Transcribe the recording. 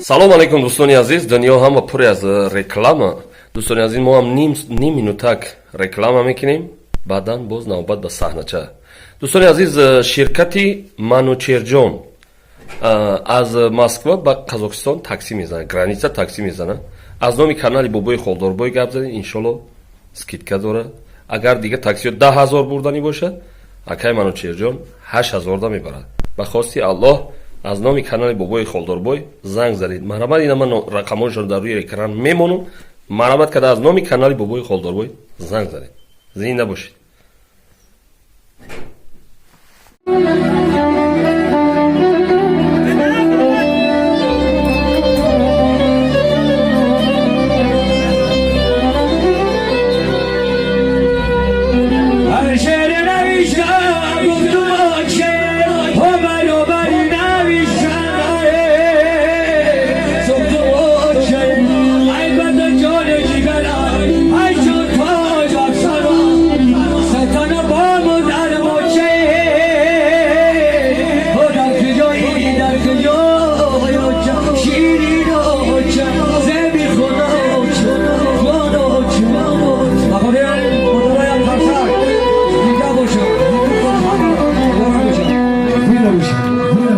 Салом алейкум, дӯстони азиз. Дунё ҳама пуре аз реклама. Дӯстони азиз, мо ҳам ним минутак реклама мекунем, баъдан боз навбат ба саҳнача. Дӯстони азиз, ширкати Манучерҷон аз Москва ба Қазоқистон таксӣ мезанад, граница таксӣ мезанад. Аз номи канали Бобои Холдорбой гап задем, иншолло, скидка дорад. Агар дига таксиҳо 10 000 бурданӣ бошад, акай Манучерҷон 8000 да мебарад. Ба хости Аллоҳ, аз номи канали Бобои Холдорбой занг задед. Марҳамат, ина ман рақамҳояшон дар рӯи экран мемонам. Марҳамат карда аз номи канали Бобои Холдорбой занг задед. Зинда бошед.